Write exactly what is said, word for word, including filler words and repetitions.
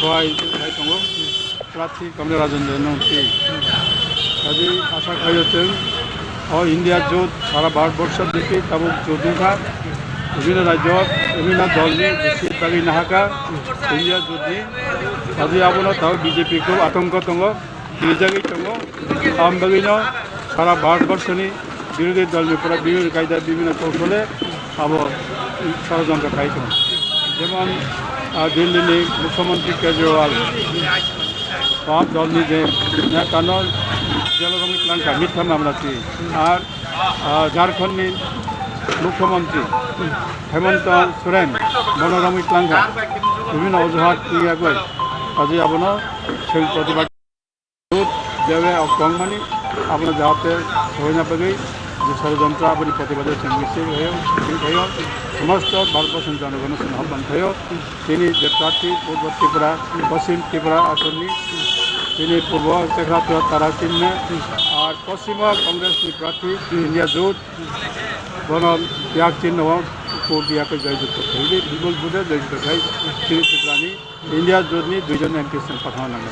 Bai, bai tongo. Prarthi Kamle Rajendra Nongti. Kaji asa khayo chwng o India jot sara Bharat borsho diki tabuk jotni kha. Bibhinno rajyo, bibhinno dolni bisi bagwi nahaka India jotni. Kaji abono tao B J P ko atongko tongo, kirijagwi tongo. Am bagwino sara Bharat borshoni birodhi dolni pura bibhinno kaida, bibhinno kousole abo sorojontro khai tongo. Jemon, ah, Delhi ni Mukhyamantri Kejriwal, Bharat dolni je neta no jelo romwi tlangkha, mitha mamla twi. Ar, ah, Jharkhand ni Mukhyamantri Hemanta Soren, bono romwi tlangkha. Bibhinno ojuhat twi yagwi, kaji abono chwng protibad. Jebe o tongmani abono jahate sobaina bagwi je sorojontro aboni protibade chwng misil hoyo, misil hoyo, somosto Bharatborsoni jonogono chwng ahobban khayo. Chini je prarthi Purbo Tripura, Poschim Tripura asonni chini Purbo Chekra Tara Sinne ar Poschimo Congressni prarthi India Jot bono biyag chinno vote diya khe joyjukto khaidi, bipul vote joyjukto khai chini Tripurani India Jotni duijon M P chwng pathana nango.